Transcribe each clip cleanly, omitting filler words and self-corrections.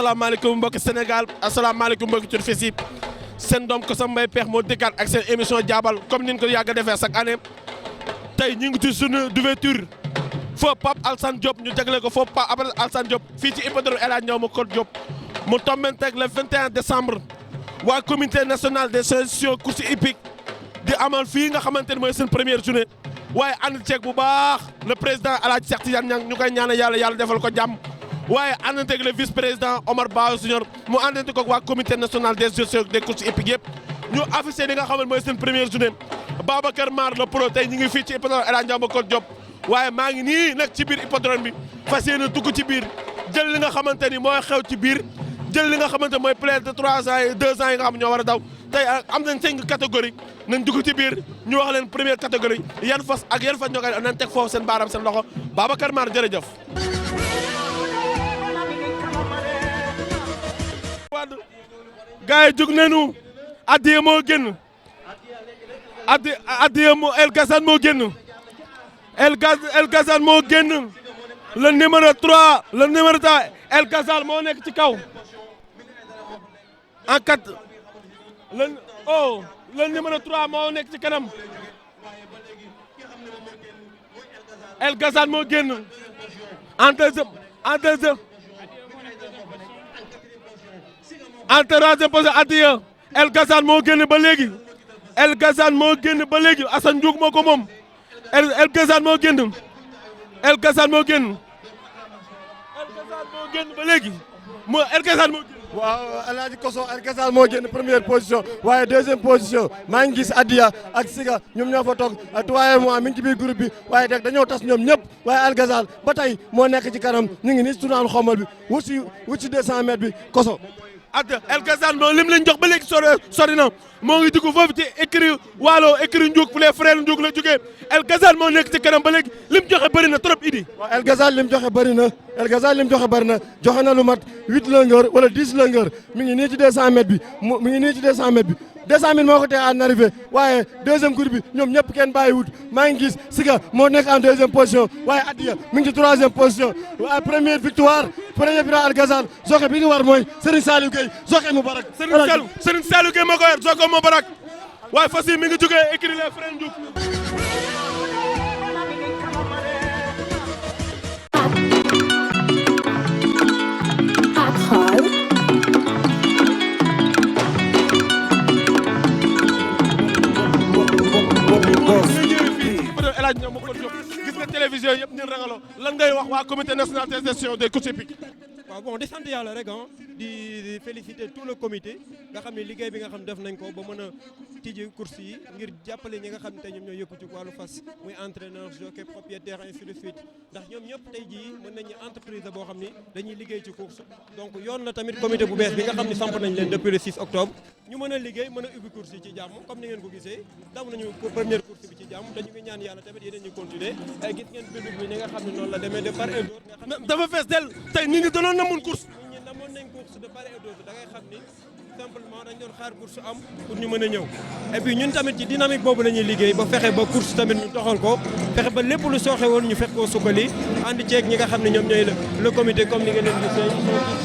asalaamaaleykum mbokki Sénégal asalaamaaleykum mbokki Turfis yi seen doom ko sa mbay peex moo dikkaat ak seen émission jaabal comme ni ñu ko yàgg a defee chaque année tey ñu ngi ci sunu d'ouverture feu Pape Alassane Diop ñu jagle ko foofu Pape Alassane Diop fii ci hippodrome El Hadj Ndiaw Macodou Diop mu tombenteeg le 21 décembre waa comité national des gestions courses hippiques di amal fii nga xamante ni mooy seen première journée waaye ànd ceeg bu baax le président El Hadj Cheikh Tidiane Niang ñu koy ñaanal yàlla defal ko jàmm waaye àndanteeg le vice président Omar Ba Junior mu àndante ko waa comité national des gestions des courses hippiques yëpp ñu affiché li nga xam ne mooy seen première journée Babacar Mar le pro tey ñu ngi fii ci hippodrome El Hadj Ndiaw Macodou Diop waaye maa ngi nii nag ci biir hippodrome bi fas yéene dugg ci biir jël li nga xamante ni mooy xew ci biir jël li nga xamante mooy plus de 3 ans et 2 ans yi nga xam ñoo war a daw tey am nañ 5 catégories nañ dugg ci biir ñu wax leen première catégorie yan fas ak yan fas ñoo koy nañ teg foofu seen baaram seen loxo Babacar Mar jërëjëf. gars yi jug nañu addiya moo génn addiya moo El Gassane moo génn El Gassane moo génn le numéro 3 le numéro 3 El Gassane moo nekk ci kaw en 4 le numéro 3 moo nekk ci kanam El Gassane moo génn en troisième position addiya El Gassane moo génn ba léegi El Gassane moo génn ba léegi Assane Diouf moo ko moom El Gassane moo génn El Gassane moo génn ba léegi El Gassane moo génn. waaw El Hadj Koso El Gassane moo génn première position waaye deuxième position maa ngi gis Adiya ak Siga ñoom ñoo fa toog tuwaaye moi mi ngi ci biir groupe bi waaye rek dañoo tas ñoom ñëpp waaye El Gassane ba tey moo nekk ci kanam ñu ngi nii si tunaan xombal bi wut si 200 mètres bi Koso. El Gassane moom lim lañ jox ba léegi sori na moo ngi dugg foofu ci écrit waalo écrit Ndiouk fu les frères Ndiouk la jógee El Gassane moo nekk ci kanam ba léegi lim joxe bëri na trop idi. waaw El Gassane lim joxe bëri na El Gassane lim joxe bëri na joxe na lu mat 8 longueur wala 10 longueur mi ngi nii ci 200 mètres bi mi ngi nii ci 200 mètres bi 200 000 moo ko tee en arrivé waaye deuxième groupe bi ñoom ñëpp kenn bàyyiwut maa ngi gis Siga moo nekk en deuxième position waaye Adiya mi ngi ci troisième position waaye première victoire El Gassane joxe bi ñu war mooy Serigne Saliou Gueye joxe Moubarak. Serigne Saliou Gueye moo ko yor joxe Moubarak waaye fas yi mi ngi jógee écrit les frères Ndiouk. El Hadj Ndiaw Macodou Diop gis nga télévision yëpp ñu rangaloo lan ngay wax waa comité national de gestion des courses hippiques. waaw bon di sant yàlla rek di féliciter tout le comité nga xam ne liggéey bi nga xam ne def nañ ko ba mën a tijji course yi ngir jàppale ñi nga xam ne tey ñoom ñoo yëkku ci wàllu fas muy entraîneur jockey propriétaire ainsi de suite ndax ñoom ñëpp tey jii mën nañu entreprise boo xam ni dañuy liggéey ci course donc yoon la tamit comité bu bees bi nga xam ne samp nañ leen depuis le 6 octobre ñu mën a liggéey mën a ubbi course yi ci jàmm comme ni ngeen ko gisee daw nañu première course bi ci jàmm dañu ngi ñaan yàlla tamit yeneen ñu continuer ay gis ngeen public bi ñi nga xam ne noonu la demee de part et d'autre nga xam dafa fees del tey nit ñi danoon namoon course ñi namoon nañ course de part et d'autre da ngay xam ni simplement dañ doon xaar course am pour ñu mën a ñëw et puis ñun tamit ci dynamique boobu la ñuy liggéey ba fexe ba course tamit ñu doxal ko fexe ba lépp lu sooxe woon ñu fekk koo sukkali ànd ceeg ñi nga xam ne ñoom ñooy le comité comme ni nga leen gisee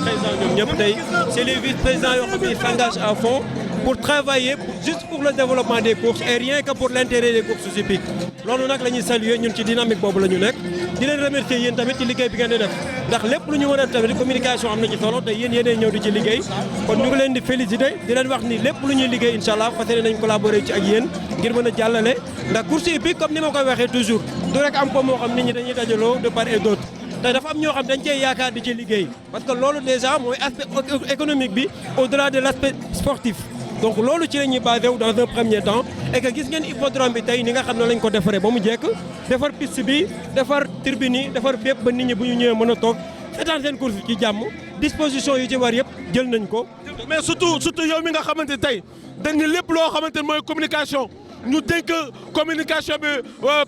président ñoom ñëpp tey c'est les vice présidents yoo xam ne s'engagent à fond pour travailler juste pour le développement des courses et rien que pour l'intérêt des courses hippiques loolu nag la ñuy saluer ñun ci dynamique boobu la ñu nekk di leen remercier yéen tamit ci liggéey bi ngeen di def ndax lépp lu ñu mën a def tamit communication am na ci solo te yéen yéenee ñëw di ci liggéey kon ñu ngi leen di féliciter di leen wax ni lépp lu ñuy liggéey incha allah fas yéene nañ collaborer ci ak yéen ngir mën a jàllale ndax course hippique comme ni ma koy waxee toujours du rek am ko moo xam nit ñi dañuy dajaloo de part et d'autre te dafa am ñoo xam dañ cee yaakaar di ci liggéey parce que loolu déjà mooy aspect économique bi au-delà de l'aspect sportif donc loolu ci la ñuy basé wu dans un premier temps et que gis ngeen hippodrome bi tey ni nga xam ne lañ ko defaree ba mu jekk defar piste bi defar tribune yi defar fépp ba nit ñi bu ñu ñëwee mën a toog seetaan seen course ci jàmm disposition yi ci war yëpp jël nañ ko. mais surtout yow mi nga xamante tey dañ ne lépp loo xamante ne mooy communication ñu dénk communication bi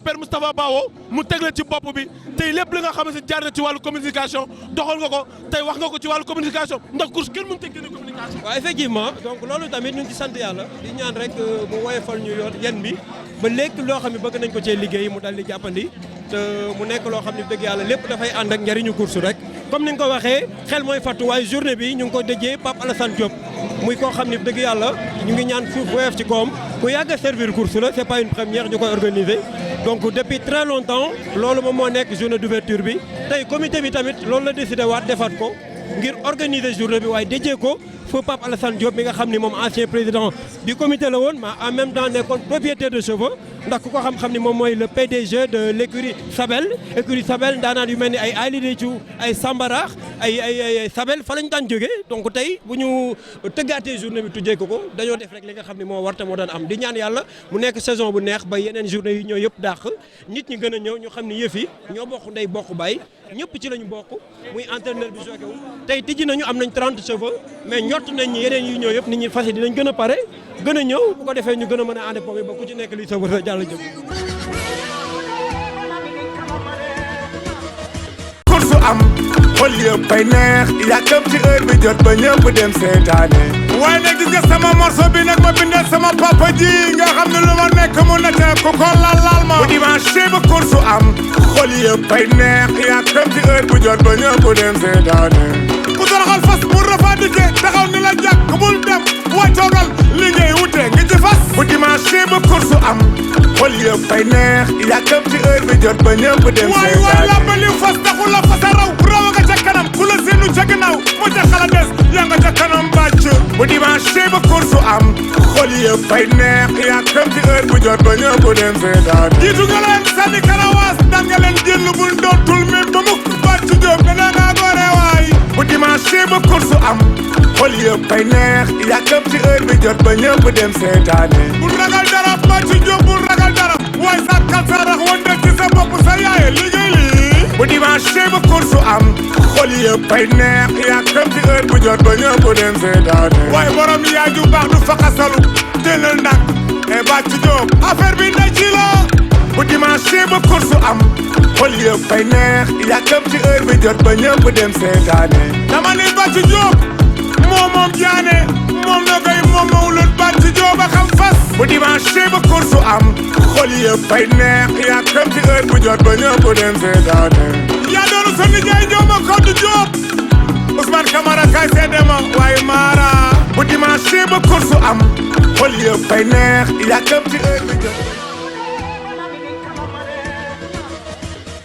Père Moustapha Bawo mu teg la ci bopp bi tey lépp li nga xamante ne jaar na ci wàllu communication doxal nga ko tey wax nga ko ci wàllu communication ndax course kenn mënut a génne communication. waaw effectivement donc loolu tamit ñu ngi ci sant yàlla di ñaan rek mu woyofal ñu yor yan bi ba léegi loo xam ne bëgg nañ ko cee liggéey mu dal di jàppandi te mu nekk loo xam ne dëgg yàlla lépp dafay ànd ak njëriñu course rek comme ni nga ko waxee xel mooy fàttu waaye journée bi ñu ngi ko déjee Pape Alassane Diop muy koo xam ne dëgg yàlla ñu ngi ñaan suuf woyof ci koom ku yàgg a servir course la c'est pas une première ñu koy organiser donc depuis très longtemps loolu moom moo nekk journée d'ouverture bi tey comité bi tamit loolu la décidé waat defaat ko ngir organiser journée bi waaye déjee ko feu Pape Alassane Diop mi nga xam ni moom ancien président du comité la woon mais en même temps nekkoon propriétaire de chevaux ndax ku ko xam-xam ni moom mooy le PDG de l'écurie Sabel ndaanaan yu mel ni ay Ali Déthiou ay Sambarax ay Sabel fa lañ daan jógee donc tey bu ñu tëggaatee journée bi tujjee ko dañoo def rek li nga xam ni moo war te moo daan am di ñaan yàlla mu nekk saison bu neex ba yeneen journée yi ñoo yëpp dàq nit ñi gën a ñëw ñu xam ni yëf yi ñoo bokk ndey bokk baay ñëpp ci lañu bokk muy entraîneur bi jokke wu tey tijji nañu am nañ 30 chevaux mais ñott nañ ñi yeneen yu ñëw yëpp nit ñi fas yi dinañ gën a pare gën a ñëw bu ko defee ñu gën a mën a ànd pom ba ku ci nekk li sa wër jàll jëm course am xol yëpp ay neex yàkkam ci heure bi jot ba ñëpp dem seetaane waaye nag gis nga sama morceau bi nag ma bindal sama papa ji nga xam ne lu ma nekk mu na ca ku ko laal ma bu dimanche ba course am xol yëpp ay neex yàkkam ci heure bi jot ba ñëpp dem seetaane ku toroxal fas mu rafadike taxaw ni la jàkk bul dem wàccoogal li ngay wute ngi ci fas bu dimanche ba course am xol yëpp ay neex yàkkam ci heure bi jot ba ñëpp dem seetaane waay la ba li fas taxul la fas a raw nga ca kanam ku la seenu ca ginnaaw mu ca xala des yaa nga ca kanam bàcc bu dimanche ba course am xol yëpp ay neex yàkkam ci heure bu jot ba ñëpp dem seetaane jiitu nga leen sànni karawaas daan nga leen jël bul dootul mi ba mukk bàcc jóob ne na nga gore waay bu dimanche ba course am xol yëpp ay neex yàkkam ci heure bi jot ba ñëpp dem seetaane bul ragal dara bàcc jóob bul ragal dara waaye sa kal sa rax wante ci sa bopp sa yaaye liggéey lii bu dimanche ba course am xol yëpp ay neex yàkkam ci heure bu jot ba ñëpp dem seetaane waaye borom yaay ju baax du faqasalu jëlal nag e bàcc jóob affaire bi na ci la bu dimanche ba course am xol yëpp ay neex yàkkam ci heure bi jot ba ñëpp dem seetaane dama ni bàcc jóob moom jaane moom na koy moom mawlul bàcc jóob a xam fas bu dimanche ba course am xol yëpp ay neex yàkkam ci heure bu jot ba ñëpp dem seetaane yaa doonu sa nijaay jóob a koddu jóob Ousmane Camara kay seede ma waaye Mara bu dimanche ba course am xol yëpp ay neex yàkkam ci heure bi jot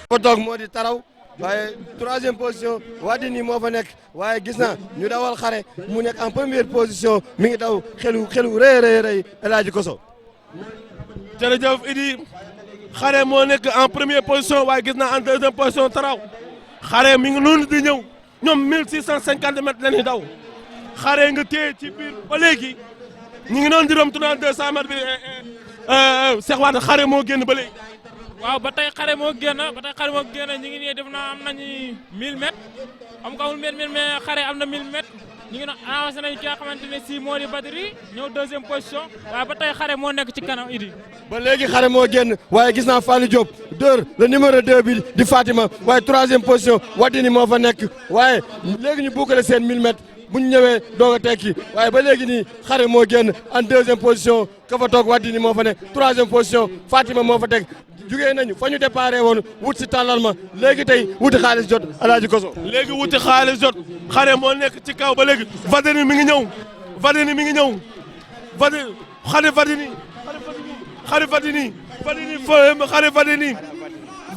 fa toog moo di taraw waaye 3e position Wadini moo fa nekk waaye gis na ñu dawal xare mu nekk en première position mi ngi daw xelu rëy El Hadji Koso jërëjëf Idi xare moo nekk en première position waaye gis naa en 2e position taraw xare mi ngi noonu di ñëw ñoom 1650 mètres la ñuy daw xare nga téye ci biir ba léegi ñu ngi noonu di rom tournant 200 mètres bi Cheikh Wade xare moo génn ba léegi waaw ba tey xare moo génn ñu ngi nii def na am nañu 1000 mètres am ko amul 1000 mais xare am na 1000 mètres ñu ngi avancé nañu ki nga xamante ne si moo di Badri ñëw 2e position waaye ba tey xare moo nekk ci kanam Idi ba léegi xare moo génn waaye gis naa Fallou Diop le numéro 2 bi di Fatima waaye 3e position Wadini moo fa nekk waaye léegi ñu boucler seen 1000 mètres bu ñu ñëwee doog a tekki waaye ba léegi nii xare moo génn en 2e position ka fa toog Wadini moo fa nekk 3e position Fatima moo fa teg jugee nañu fa ñu déparé woon wut si tàllarma léegi tey wuti xaalis jot El Hadji Koso léegi wuti xaalis jot xare moo nekk ci kaw ba léegi Vadini mi ngi ñëw Vadini mi ngi ñëw Vadini xare Vadini xare Vadini xare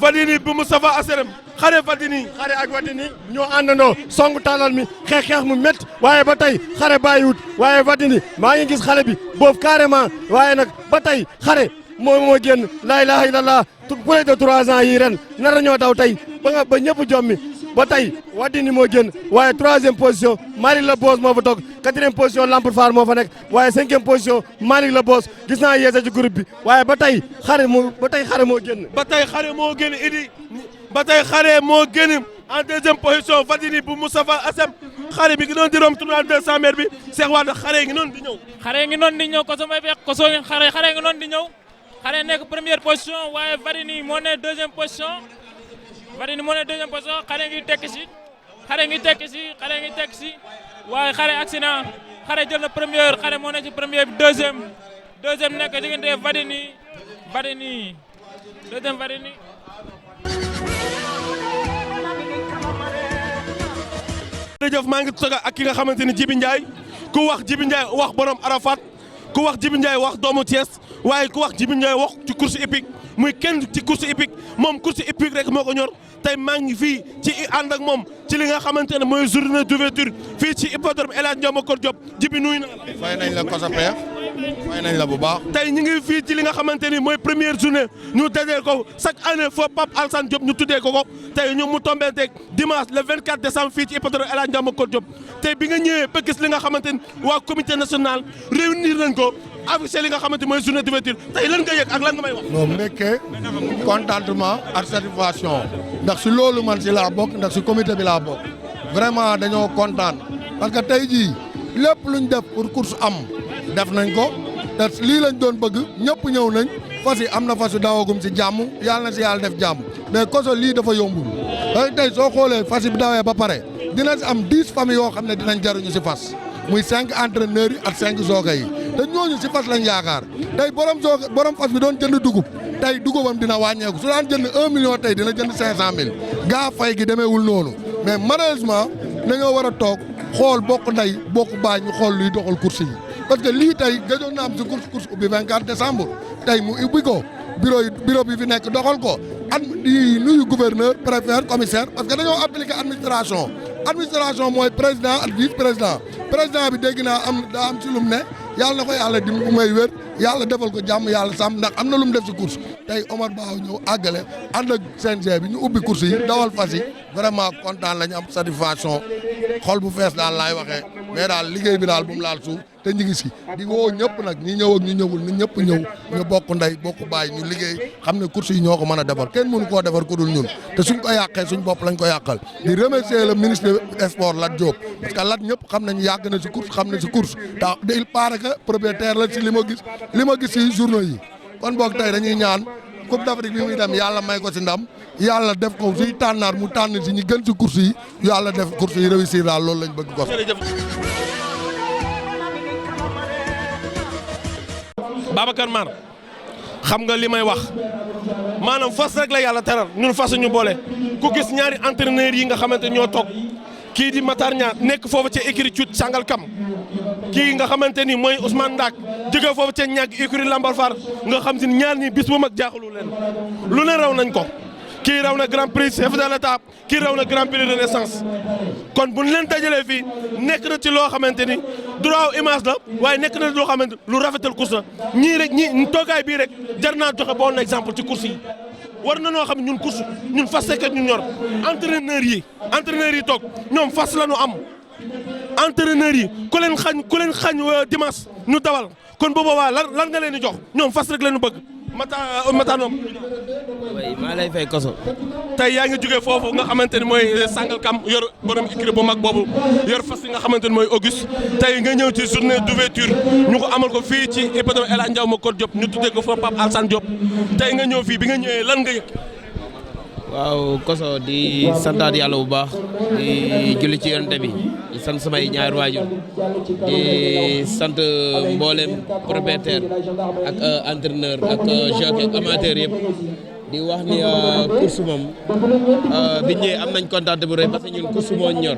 Vadini bu Moustapha Aserem xare Vadini xare ak Wadini ñoo àndandoo songu tàllal mi xeex mu métti waaye ba tey xare bàyyiwut waaye Wadini maa ngi gis xale bi boobu carrément waaye nag ba tey xare moo génn laa ilaha illallah plus de 3 ans yi ren nar nañoo daw tey ba ñëpp jommi ba tey Wadini moo génn waaye 3e position Malick la Boss moo fa toog 4e position Lampour Fall moo fa nekk waaye 5e position Malick la Boss gis naa yeesa ci groupe bi waaye ba tey xare moo génn ba tey xare moo génn Idi ba tey xare moo génn en 2e position Vadini bu Moustapha Assem xare bi ngi doon di rom tournoi 200 mètres bi Cheikh Wade xare ngi noonu di ñëw xare ngi noonu di ñëw ko samay fekk ko soo xare ngi noonu di ñëw xare nekk première position waaye Vadini moo ne 2e position xare ngi tekki si waaye xare agsi na xare jël na première xare moo ne ci première bi 2e nekk diggante Vadini 2e Vadini jërëjëf maa ngi toog ak ki nga xamante ni Djibi Ndiaye ku wax Djibi Ndiaye wax borom Arafat ku wax Djibi Ndiaye wax doomu Thiès waaye ku wax Djibi Ndiaye wax ci course hippique muy kenn ci course hippique moom course hippique rek moo ko ñor tey maa ngi fii ci ànd ak moom ci li nga xamante ne mooy journée d'ouverture fii ci hippodrome El Hadj Ndiaw Macodou Diop Djibi nuyu na la. fay nañ la Kosa Peex fay nañ la bu baax. tey ñu ngi fii ci li nga xamante ni mooy première journée ñu dajee ko chaque année foo Pape Alassane Diop ñu tuddee ko tey ñu mu tombé teg dimanche le 24 décembre fii ci hippodrome El Hadj Ndiaw Macodou Diop tey bi nga ñëwee ba gis li nga xamante ni waa comité national réunir nañ ko affiché li nga xamante mooy journée d'ouverture tey lan nga yëg ak lan nga may wax. non mbékkee contentement ak satisfaction ndax si loolu man si laa bokk ndax si comité bi laa bokk vraiment dañoo kontaan parce que tey jii lépp luñ def pour course am def nañ ko te lii lañ doon bëgg ñëpp ñëw nañ fas yi am na fas yu dawagum si jàmm yàlla na si yàlla def jàmm mais Koso lii dafa yombul tey soo xoolee fas yi bu dawee ba pare dina si am 10 familles yoo xam ne dinañ jaruñu si fas muy 5 entraîneurs yi ak 5 jooga yi te ñooñu si fas lañ yaakaar tey borom fas bi doon jënd dugub tey dugubam dina wàññeeku su daan jënd 1 million tey dina jënd 500000 gaa fay gi demeewul noonu mais malheureusement dañoo war a toog xool bokk ndey bokk baay ñu xool luy doxal course yi parce que lii tey gëjoon na am si course ubbi 24 décembre tey mu ubbi ko bureau bi fi nekk doxal ko di nuyu gouverneur préfet commissaire parce que dañoo appliqué administration mooy président ak vice président bi dégg naa daa am ci lum ne yàlla na ko yàlla di may wér yàlla defal ko jàmm yàlla sàmm ndax am na lu mu def si course tey Omar Ba ñëw àggale ànd ak CNG bi ñu ubbi course yi dawal fas yi vraiment kontaan la ñu am satisfaction xol bu fees daal laay waxee mais daal liggéey bi daal bu mu laal suuf te ñu ngi si di woo ñëpp nag ñi ñëw ak ñu ñëwul ni ñëpp ñëw ñu bokk ndey bokk bàyyi ñu liggéey xam ne course yi ñoo ko mën a defar kenn mënu koo defar ku dul ñun te suñ ko yàqee suñ bopp lañ ko yàqal di remercier le ministre des sports Lat Diop parce que Lat ñëpp xam nañu yàgg na si course xam na si course te il paraît que propriétaire la si li ma gis si journaux yi kon boog tey dañuy ñaan Coupe d'Afrique bi muy dem yàlla may ko si ndam yàlla def ko suy tànnaar mu tànn si ñi gën si course yi yàlla def course yi réussir daal loolu lañ bëgg ko. Babacar Mar xam nga li may wax maanaam fas rek la yàlla teral ñun fas ñu boole ku gis ñaari entraîneurs yi nga xamante ñoo toog kii di Matar Niang nekk foofu ca écurie Cuut Sangalkam kii nga xamante ni mooy Ousmane Ndak jóge foofu ca ñàgg écurie Lambar Far nga xam si ñaar ñi bis bu mag jaaxalu leen lu ne raw nañ ko kii raw na grand prix chef de l'état kii raw na grand prix renaissance kon bu ñu leen dajalee fii nekk na ci loo xamante ni droit image la waaye nekk na loo xamante lu rafetal course la ñii rek ñii toogaay bii rek jar naa joxe bon exemple ci course yi war na noo xam ñun course ñun fas rek ñu ñor entraîneurs yi toog ñoom fas la ñu am entraîneurs yi ku leen xañ dimanche ñu dawal kon bu boobaa lan nga leen di jox ñoom fas rek la ñu bëgg Matar noom maa lay fay Koso. tey yaa ngi jógee foofu nga xamante ni mooy Sangalkam yor borom écurie bu mag boobu yor fas yi nga xamante ni mooy Auguste tey nga ñëw ci journée d'ouverture ñu ko amal ko fii ci hippodrome El Hadj Ndiaw Macodou Diop ñu tuddee ko fa Pape Alassane Diop tey nga ñëw fii bi nga ñëwee lan nga yëg. waaw Koso di santaat yàlla bu baax di julli ci yonent bi di sant samay ñaari waajur di sant mboolem propriétaire ak entraîneur ak jockey ak amateur yëpp di wax ni course moom bi ñëwee am nañ kontaan bu rëy parce que ñun course moo ñor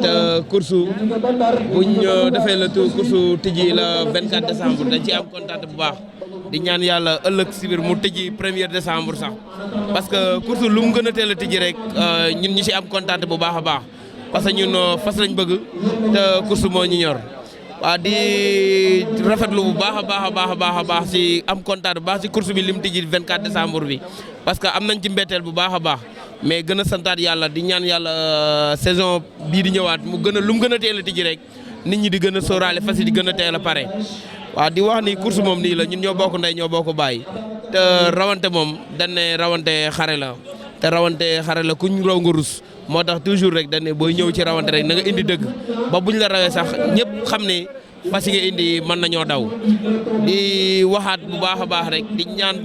te course buñ defee la tout course tijji la 24 décembre dañ ci am kontaan bu baax di ñaan yàlla ëllëg si biir mu tijji 1er décembre sax parce que course lu mu gën a teel a tijji rek ñun ñu si am kontaan bu baax a baax parce que ñun fas lañ bëgg te course moo ñu ñor waaw di rafetlu bu baax a baax si am kontaan bu baax si course bi lim tijji 24 décembre bi parce que am nañ ci mbetteel bu baax a baax mais gën a santaat yàlla di ñaan yàlla saison bii di ñëwaat mu gën a lu mu gën a teel a tijji rek nit ñi di gën a sóoraale fas yi di gën a teel a pare waaw di wax ni course moom nii la ñun ñoo bokk ndey ñoo bokk bàyyi te rawante moom dañ ne rawante xare la te rawante xare la kuñ raw nga rus moo tax toujours rek dañ ne booy ñëw ci rawante rek na nga indi dëgg ba buñ la rawee sax ñëpp xam ne fas yi nga indi mën nañoo daw di waxaat bu baax a baax rek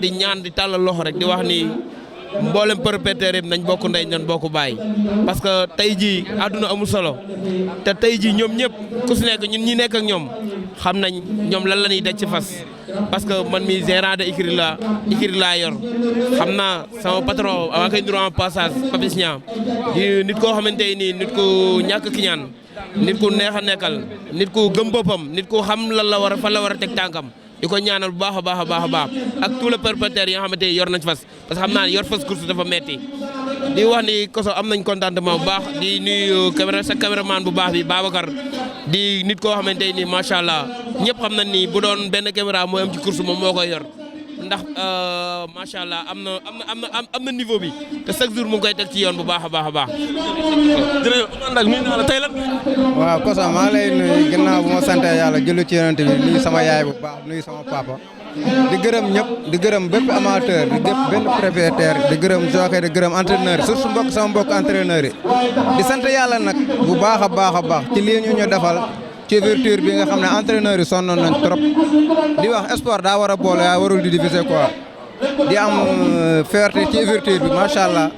di ñaan di tàllal loxo rek di wax ni mboolem propriétaire yëpp nañ bokk ndey nañ bokk bàyyi parce que tey jii àdduna amul solo te tey jii ñoom ñëpp ku si nekk ñun ñi nekk ak ñoom xam nañ ñoom lan la ñuy daj ci fas parce que man mi gérant de écurie laa yor xam naa sama patron avant koy ndur en passage Papis Niang di nit koo xamante ni nit ku ñàkk kiñaan nit ku neex a nekkal nit ku gëm boppam nit ku xam lan la war a fan la war a teg tànkam di ko ñaanal bu baax a baax a baax a baax ak tous les propriétaires yi nga xamante ni yor nañ fas parce que xam naa ne yor fas course dafa metti di wax ni Koso am nañ contentement bu baax di nuyu sa caméraman bu baax bi Babacar di nit koo xamante ni macha allah ñëpp xam nañ ni bu doon benn caméra mooy am ci course moom moo koy yor ndax macha allah am na niveau bi te chaque jour mu ngi koy teg ci yoon bu baax a baax a baax. jërëjëf nag nuyu naa la tey lan. waaw Koso maa ngi lay nuyu ginnaaw bu ma sant yàlla julli ci yonent bi nuyu sama yaay bu baax nuyu sama papa. di gërëm ñëpp di gërëm bépp amateur di gërëm benn propriétaire di gërëm jockey di gërëm entraîneur surtout sama mbokk entraîneur yi di sant yàlla nag bu baax a baax ci lii ñu defal ci ouverture bi nga xam ne entraîneur yi sonnoon nañ trop di wax sport daa war a boole yaa warul di diviser quoi di am fierté ci ouverture bi macha allah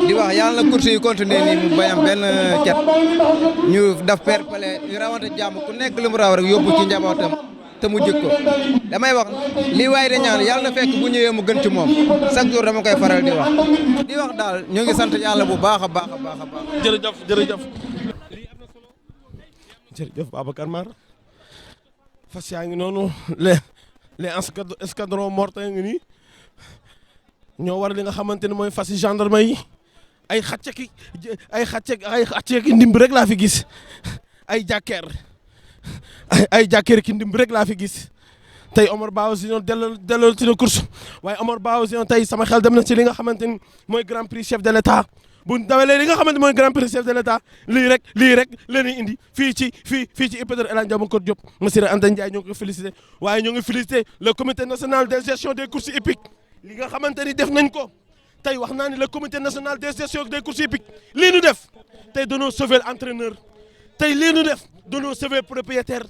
di wax yàlla na course yi continuer nii mu bañ am benn cet ñu def fair play ñu rawante jàmm ku nekk li mu raw rek yóbbu ci njabootam te mu jëkk ko damay wax lii waaye de ñaan yàlla na fekk bu ñëwee mu gën ci moom chaque jour dama koy faral di wax daal ñu ngi sant yàlla bu baax a baax a baax a baax. jërëjëf Babacar Mar fas yaa ngi noonu les escadrons mortels ngi nii ñoo war li nga xamante ne mooy fas yi gendarme yi ay xàcceeki ndimb rek laa fi gis ay jàkkeer ki ndimb rek laa fi gis tey Omar Ba Junior delloo ci na course waaye Omar Ba Junior tey sama xel dem na ci li nga xamante ni mooy grand prix chef de l'état bu dawalee li nga xamante mooy grand prix chef de l'état lii rek la ñuy indi fii ci hippodrome El Hadj Ndiaye Diop monsieur Anta Ndiaye ñoo ngi ko félicité waaye ñoo ngi félicité le comité national de gestion des courses hippiques li nga xamante ni def nañ ko tey wax naa ni le comité national de gestion des courses hippiques lii nu def tey danoo sauver entraîneur tey lii nu def danoo sauver propriétaire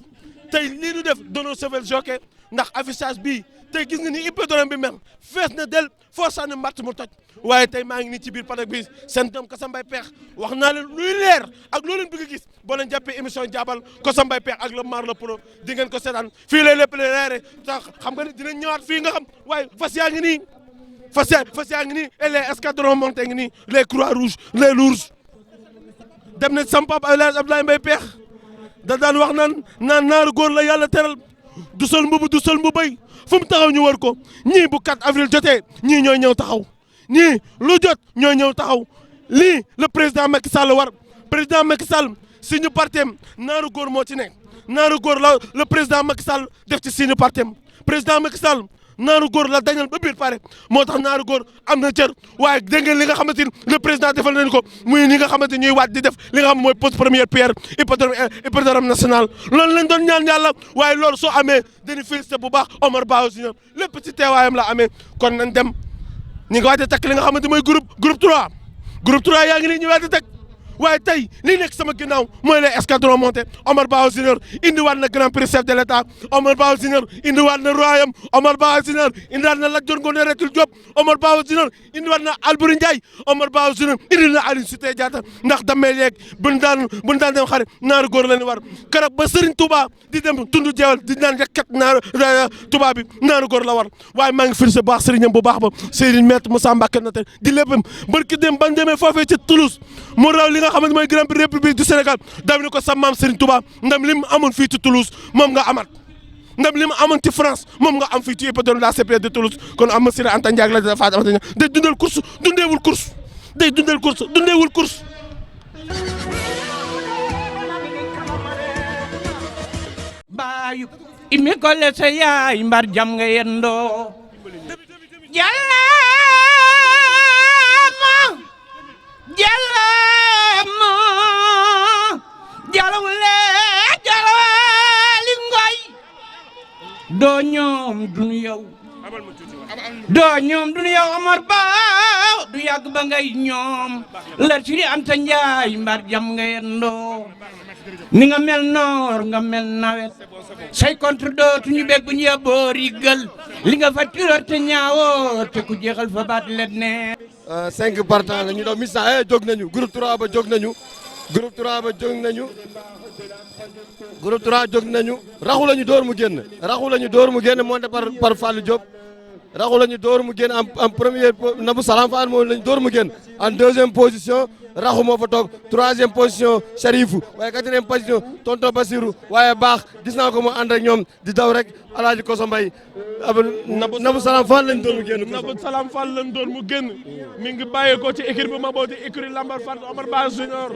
tey lii nu def danoo sauver jockey ndax affichage bii tey gis nga ni hippodrome bi mel fees na del foo sànni mbatt mu toj waaye tey maa ngi nii ci biir paddock bi seen doom Koso Mbaye Peex wax naa leen luy leer ak loo leen bëgg a gis boo leen jàppee émission jaabal Koso Mbaye Peex ak le Mar le Pro di ngeen ko seetaan fii lay lépp leere tax xam nga ni dinañ ñëwaat fii nga xam waaye fas yaa ngi nii fas yaa ngi nii et les escadrons montés ngi nii les croix rouges les lourds dem na sam papa Abdoulaye Mbaye Peex da daan wax naan naaru góor la yàlla teral du sol mbubu du sol mbubay fu mu taxaw ñu war ko ñii bu 4 avril jotee ñii ñooy ñëw taxaw ñii lu jot ñooy ñëw taxaw lii le président Macky Sall war président Macky Sall suñu partem naaru góor moo ci nekk naaru góor la le président Macky Sall def ci suñu partem président Macky Sall naaru góor la dañal ba biir pare moo tax naaru góor am na cër waaye dégg ngeen li nga xamante ni le président defal nañu ko muy ñi nga xamante ñuy waaj di def li nga xam mooy pose première pierre hippodrome national loolu lañ doon ñaan yàlla waaye loolu soo amee dañuy félicité bu baax Omar Ba Junior lépp ci teewaayam la amee kon nañ dem ñi nga waaj a takk li nga xamante mooy groupe 3 yaa ngi nii ñu waaj a takk waaye tey li nekk sama ginnaaw mooy les escadrons montés Omar Ba Junior indiwaat na grand prix chef de l'état Omar Ba Junior indiwaat na royaume Omar Ba Junior indiwaat na Lat Dior Ngoné Retul Diop Omar Ba Junior indiwaat na Albouri Ndiaye Omar Ba Junior indi na Aline Sitoé Diatta ndax damay yeeg buñ daan dem xare naaru góor la ñu war keroog ba Serigne Touba di dem tundu jeewal di naan rekkat naaru Touba bi naaru góor la war waaye maa ngi félicité bu baax Serigne bu baax ba Serigne Maître Moussa Mbacké na te di léppam barki dem ban demee foofee ci Toulouse mu raw li nga xamante mooy grand prix république du Sénégal dam ni ko sa maam Serigne Touba ndam li mu amoon fii ci Toulouse moom nga amat ndam li mu amoon ci France moom nga am fii ci hippodrome la CP de Toulouse kon am Monsieur Anta Ndiaye la dafa day dundal course dundeewul course day dundal course dundeewul course baayu imi kolle sa yaay mbar jam nga yendoo jalama jalawle jalawali ngoy doo ñoom dunu yow Omar Ba du yàgg ba ngay ñoom la ci Anta Njaay mbar jam nga yendoo ni nga mel noor nga mel nawet say contre dootuñu bég bu ñu yeboo rigal li nga fa tiro te ñaawoo te ku jeexal fa baat let ne 5 partants la ñu doon missa jóg nañu groupe 3 ba jóg nañu groupe 3 ba jóg nañu groupe 3 jóg nañu raxu lañu door mu génn monté par Fallou Diop raxu lañu door mu génn en première Nabou Salam Fall moom lañu door mu génn en deuxième position raxu moo fa toog troisième position Sharifou waaye quatrième position tonton Basirou waaye baax gis naa ko mu ànd ak ñoom di daw rek Alaaji Koso Mbaye Nabou Salam Fall lañ door mu génn. Nabou Salam Fall lañ door mu génn mi ngi bàyyee ko ci écurie bu ma booti écurie Lambar Fall Omar Ba Junior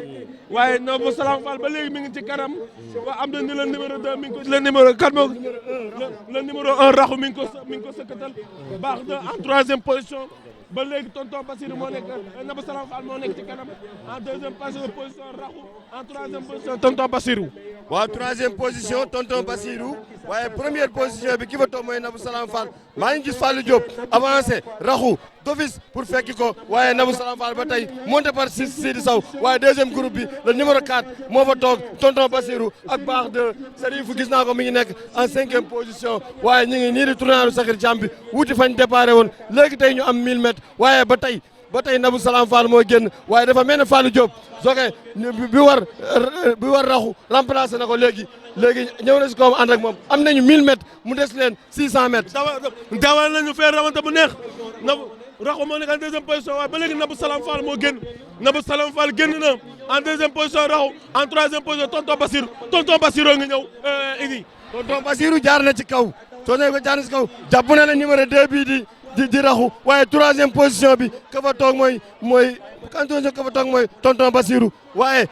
waaye Nabou Salam Fall ba léegi mi ngi ci kanam waa am na ni le numéro 2 mi ngi ko le numéro 4 moo le numéro 1 raxu mi ngi ko sëkkatal baax na en troisième position. ba léegi tonton Bassirou moo nekk Nabou Salam Fall moo nekk ci kanam en deuxième position raxu en troisième position tonton Bassirou. waaw troisième position tonton Bassirou waaye première position bi ki fa toog mooy Nabou Salam Fall maa ngi gis Fallou Diop avancé raxu d'office pour fekki ko waaye Nabou Salam Fall ba tey monté par Sidi Sow waaye deuxième groupe bi le numéro 4 moo fa toog tonton Bassirou ak baax de Serifou gis naa ko mi ngi nekk en cinquième position waaye ñu ngi nii di tournaaru Sakhir Thiam bi wuti fañ déparé woon léegi tey ñu am 1000 mètres waaye ba tey Nabou Salam Fall moo génn waaye dafa mel ne Fallou Diop joge bi war raxu remplacé na ko léegi ñëw na si kawam ànd ak moom am nañu 1000 mètres mu des leen 600 mètres. dawal nañu fee rawante bu neex raxu moo nekk en deuxième position waaye ba léegi Nabou Salam Fall moo génn Nabou Salam Fall génn na en deuxième position raxu en troisième position tonton Bassirou ngi ñëw Idi. tonton Bassirou jaar na ci kaw jàpp na la numéro 2 bii di raxu waaye troisième position bi ka fa toog mooy tonton Bassirou waaye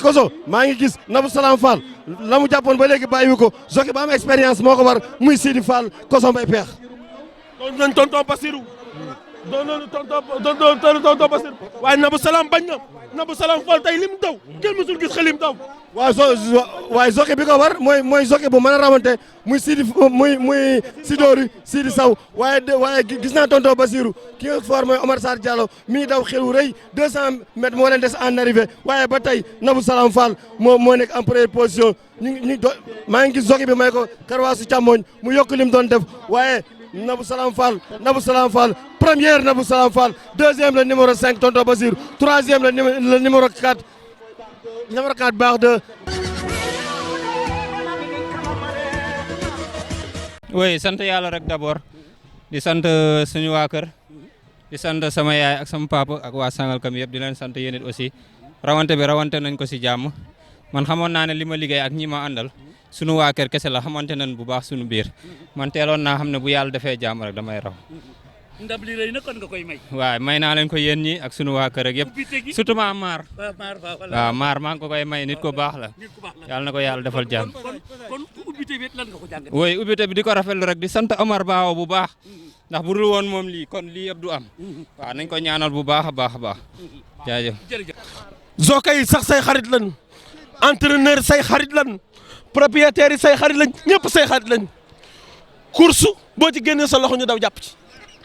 Koso maa ngi gis Nabou Salam Fall la mu jàppoon ba léegi bàyyiwu ko jockey ba am expérience moo ko war muy Sidi Fall Koso Mbaye peex. doon nañ tonton Bassirou tonton Bassirou waaye Nabou Salam bañ na Nabou Salam Fall tey lim daw kenn mësul gis xelim daw. waaye jockey bi ko war mooy jockey bu mën a rawante muy Sidori Sidi Sow waaye gis naa tonton Bassirou ki nga for mooy Omar Sarr Diallo mi ngi daw xelu rëy 200 mètres moo leen des en arrivée waaye ba tey Nabou Salam Fall moo nekk en première position maa ngi gis jockey bi may ko karwaasu càmmoñ mu yokk lim doon def waaye Nabou Salam Fall première Nabou Salam Fall deuxième le numéro 5 tonton Bassirou troisième le numéro 4 baax de. oui sant yàlla rek d'abord di sant suñu waa kër di sant sama yaay ak sama papa ak waa Sangalkam yëpp di leen sant yéen it aussi rawante nañ ko si jàmm man xamoon naa ne li ma liggéey ak ñi ma àndal suñu waa kër kese la xamante nañ bu baax suñu biir man teeloon naa xam ne bu yàlla defee jàmm rek damay raw. ndab li rëy na kon nga koy may. waaw may naa leen ko yéen ñi ak sunu waa kër ak yëpp surtout maar. waaw maar maa ngi ko koy may nit ko baax la. yàlla na ko yàlla defal jàmm. kon ubbite bi lan nga ko jàngat. oui ubbite bi di ko rafetlu rek di sant Omar Ba bu baax ndax bu dul woon moom lii kon lii yëpp du am. waaw nañ ko ñaanal bu baax a baax jaajëf. jockey yi sax say xarit lañ entraîneur say xarit lañ propriétaire yi say xarit lañ ñëpp say xarit lañ course boo ci génnee sa loxo ñu daw jàpp ci.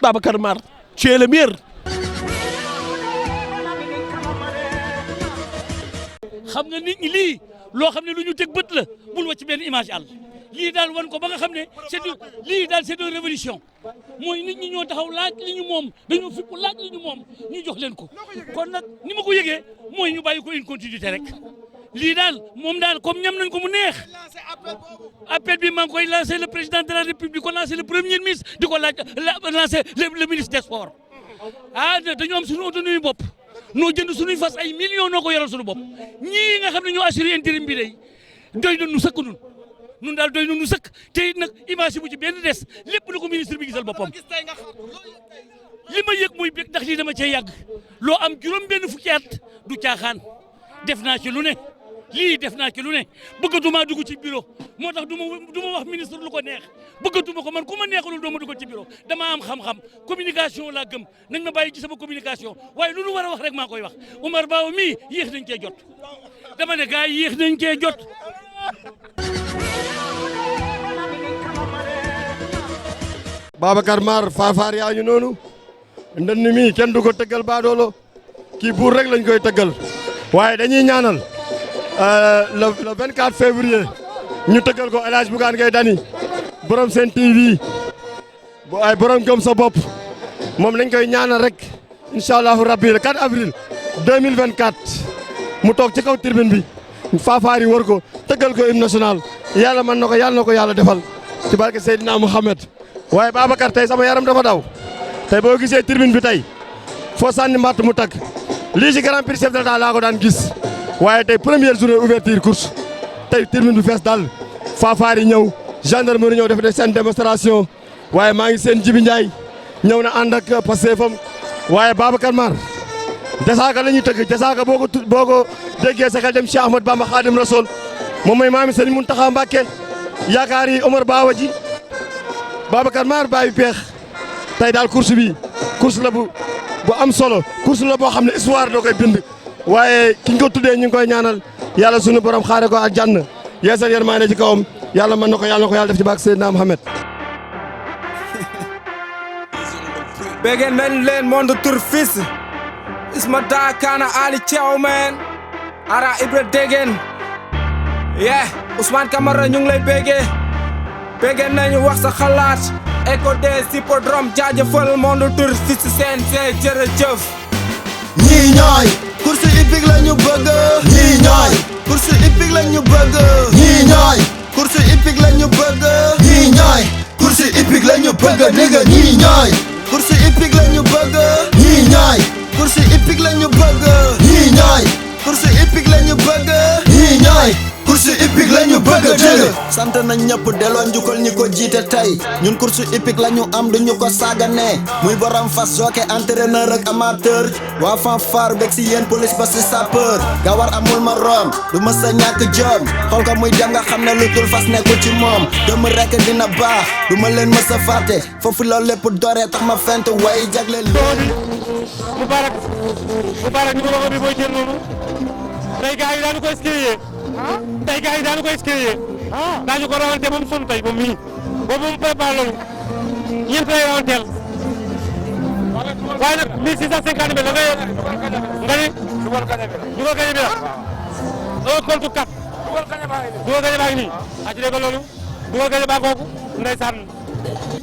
Babacar Mar tu es le meilleur. xam nga nit ñi lii loo xam ne lu ñu teg bët la bul wàcc benn image àll lii daal wan ko ba nga xam ne lii daal c'est une révolution mooy nit ñi ñoo taxaw laaj li ñu moom dañoo fipp laaj li ñu moom ñu jox leen ko kon nag ni ma ko yëgee mooy ñu bàyyi ko une continuité rek lii daal moom daal comme ñam nañ ko mu neex appel bi maa ngi koy lancé le président de la république di ko lancé le premier ministre di ko lancé le ministre des sports dañoo am suñu autonomie bopp noo jënd suñuy fas ay millions noo ko yoral suñu bopp ñii nga xam ne ñoo assuré intérim bi day doy na nu sëkk nun daal doy na nu sëkk te nag image bu ci benn des lépp na ko ministre bi gisal boppam li ma yëg muy bég ndax lii dama cee yàgg loo am juróom benn fukki at du caaxaan def naa ci lu ne lii def naa ci lu ne bëggatuma dugg ci bureau moo tax du ma wax ministre lu ko neex bëggatuma ko man ku ma neexalul doo ma dugg ci bureau dama am xam-xam communication laa gëm nañ ma bàyyi ci sama communication waaye lu nu war a wax rek maa koy wax Omar Ba mii yéex nañ cee jot dama ne gars yi yéex nañ cee jot. Babacar Mar faafaar yaa ñu noonu ndënd mi kenn du ko tëggal baadoolo kii buur rek lañ koy tëggal waaye dañuy ñaanal le 24 février ñu tëggal ko El Hadj Bougane Gueye Dany borom Sen TV ay borom gëm sa bopp moom lañ koy ñaanal rek incha allahu rabbi le 4 avril 2024 mu toog ci kaw tribune bi faafaar yi wër ko tëggal ko hymne national yàlla mën na ko yàlla defal ci barke Seydina Mouhamed. waaye Babacar tey sama yaram dafa daw tey boo gisee tribune bi tey foo sànni mbatt mu tag lii ci grand prix chef de l'État laa ko daan gis waaye tey première journée ouverture course tey tribune bi fees dal faafaar yi ñëw gendarmerie ñëw def seen démonstration waaye maa ngi seen Jibi Ndiaye ñëw na ànd ak Pastefam waaye Babacar Mar jasaaka la ñuy tëgg jasaaka boo ko déggee sa xel dem Cheikh Ahmad Bamba Khadim Rasoul moom mooy maami Serigne Mountakha Mbacké yaakaar yi Omar Bawa ji Babacar Mar bàyyi peex tey daal course bi course la bu am solo course la boo xam ne histoire doo koy bind waaye ki ñu ko tuddee ñu ngi koy ñaanal yàlla sunu borom xaare ko ak jànn yeesal yërmande ci kawam yàlla mën na ko yàlla def ci baak Seydina Mohamed. Begin nañ leen monde tour fils Isma Dakana Ali Thiaw man Ara Ibra Degen Ousmane Camara ñu ngi lay bégee nañu wax sa xalaat Eco des hippodrome jaajëfal monde tour fils CNG jërëjëf ñii ñooy course hippique la ñu bëgg ñii ñooy course hippique la ñu bëgg ñii ñooy course hippique la ñu bëgg ñii ñooy course hippique la ñu bëgg dégg ñii ñooy course hippique la ñu bëgg ñii ñooy course hippique la ñu bëgg ñii ñooy course hippique la ñu bëgg ñii ñooy course hippique la ñu bëgg dégg sant nañ ñëpp delloo njukkal ñi ko jiite tey ñun course hippique la ñu am duñu ko sàggane muy borom fas jockey entraîneur ak amateur waa fanfare bég si yéen police ba si sapeur gawar amul ma rom du ma sa ñàkk jom xool ko muy dem nga xam ne lu dul fas nekkul ci moom dëmm rekk dina baax du ma leen mës a fàtte foofu loolu lépp dooree tax ma fent way jagle loolu Moubarak numéro bi mooy jël noonu tey gars yi daanu ko escrier tey gars yi daanu ko escrier daañu ko rawante moom sonn tey moom mii boobu moom préparé loolu ñeent lay rawanteel waaye nag 1650 mètres nga ni dugal gañe bi la un contre 4 dugal gañe baa ngi nii a ci dégg loolu dugal gañe baa kooku ndeysaan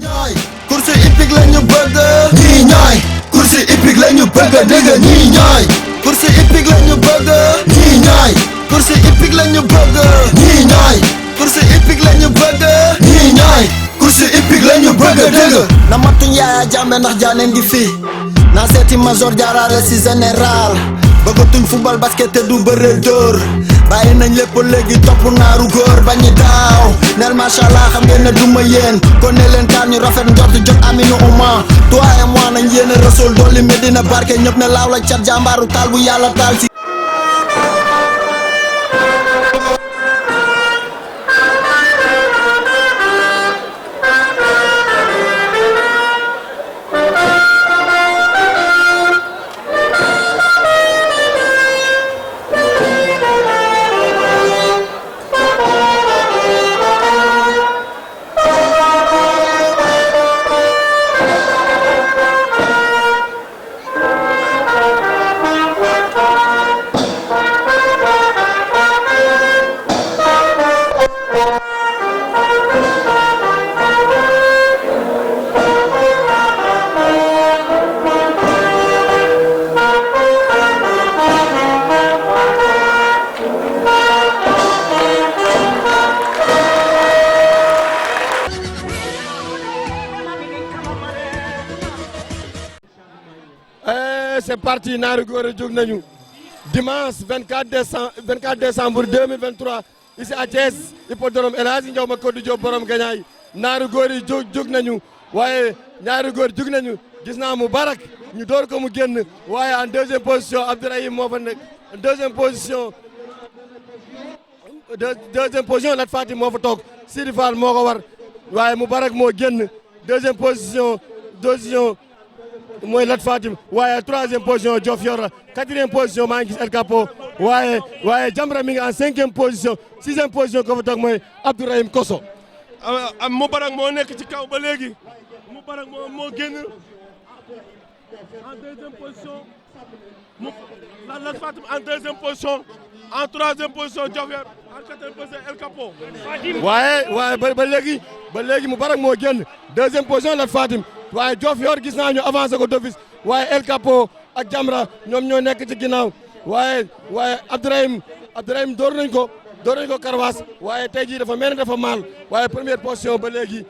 ñooy course hippique la ñu bëgg ñii ñooy course hippique la ñu bëgg dégg ñii ñooy course hippique la ñu bëgg ñii ñooy course hippique la ñu bëgg ñii ñooy course hippique la ñu bëgg ñii ñooy course hippique la ñu bëgg dégg na matuñ Yaaya Jammeh ndax jaane ngi fi na seeti major jaarale si général bëggatuñ football basket te du bëre dóor bàyyi nañ lépp léegi topp naaru góor bañi daaw neel machallah xam ngeen ne duma yéen kon ne leen taan ñu rafet njort jot aminu uma toi et moi nañ yéene rasul dolli Medina barke ñëpp ne laaw la cat jàmbaaru taal bu yàlla taal ci c'est parti Naaru Góor jóg nañu dimanche 24 décembre 2023 ici à Thiès hippodrome El Hadji Ndiaw Macodou Diop borom gañaay Naaru Góor yi jóg nañu waaye Naaru Góor jóg nañu gis naa Moubarak ñu door ko mu génn waaye en deuxième position Abdourahim moo fa nekk deuxième position Lat Fatim moo fa toog Sidi Fall moo ko war waaye Moubarak moo génn deuxième position mooy Lat Fatim waaye troisième position Diofior quatrième position maa ngi gis El Capo waaye Jamra mi ngi en cinquième position sixième position ko fa toog mooy Abdourahim Koso. Moubarak moo nekk ci kaw ba léegi Moubarak moo génn en deuxième position Lat Fatim en deuxième position en troisième position Diofior en quatrième position El Capo. waaye ba léegi Moubarak moo génn deuxième position Lat Fatim. waaye Diofior gis naa ñu avancé ko d'office waaye El Capo ak Jamra ñoom ñoo nekk ci ginnaaw waaye Abdourahim door nañ ko Karawaas waaye tey jii dafa mel ni dafa maal waaye première position ba léegi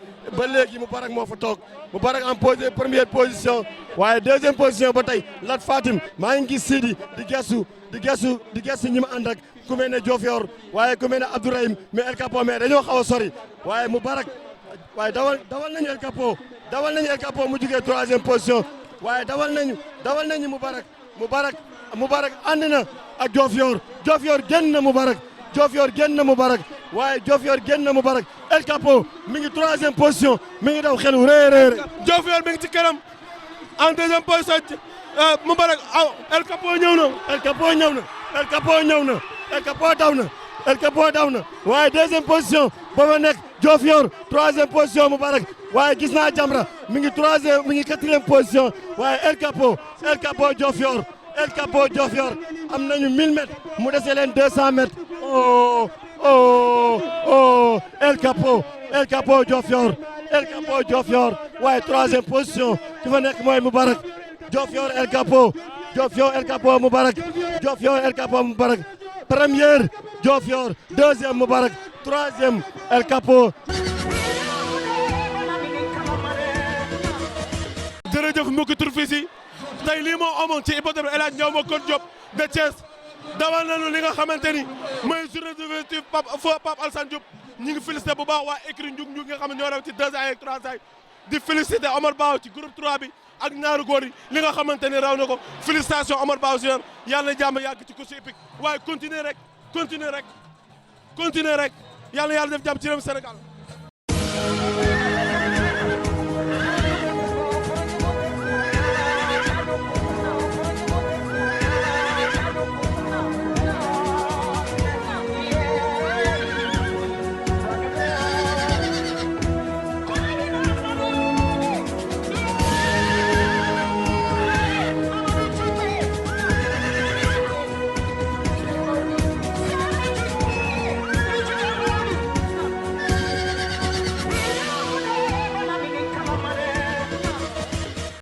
Moubarak moo fa toog Moubarak en première position waaye deuxième position ba tey Lat Fatim maa ngi gis Sidi di gestu ñi ma ànd ak ku mel ne Diofior waaye ku mel ne Abdourahim mais El Capo mais dañoo xaw a sori waaye Moubarak waaye dawal nañu El Capo mu jugee troisième position waaye dawal nañu Moubarak ànd na ak Diofior génn na Moubarak waaye Diofior génn na Moubarak El Capo mi ngi troisième position mi ngi daw xelu réeréer Diofior mi ngi ci kanam en deuxième position Moubarak El Capo ñëw na El Capo daw na waaye deuxième position ba fa nekk Diofior troisième position Moubarak waaye gis naa Jamra mi ngi quatrième position waaye El Capo Diofior am nañu 1000 mètres mu dese leen 200 mètres El Capo Diofior waaye troisième position ki fa nekk mooy Moubarak Diofior El Capo Moubarak première Diofior deuxième Moubarak troisième El Capo. jërëjëf mbokki turfis yi tey lii moo amoon ci hippodrome El Hadj Ndiaw Macodou Diop de Thiès dawal nañu li nga xamante ni mooy journée d'ouverture Pape Alassane Diop ñu ngi félicité bu baax waa écurie Ndiouk nga xam ne ñoo raw ci 2 ans ak 3 ans di félicité Omar Ba ci groupe 3 bi ak ñaari góor yi li nga xamante ni raw na ko félicitation Omar Ba Junior yàlla na jàmm yàgg ci course hippique waaye continuer rek yàlla def jàmm ci réew Sénégal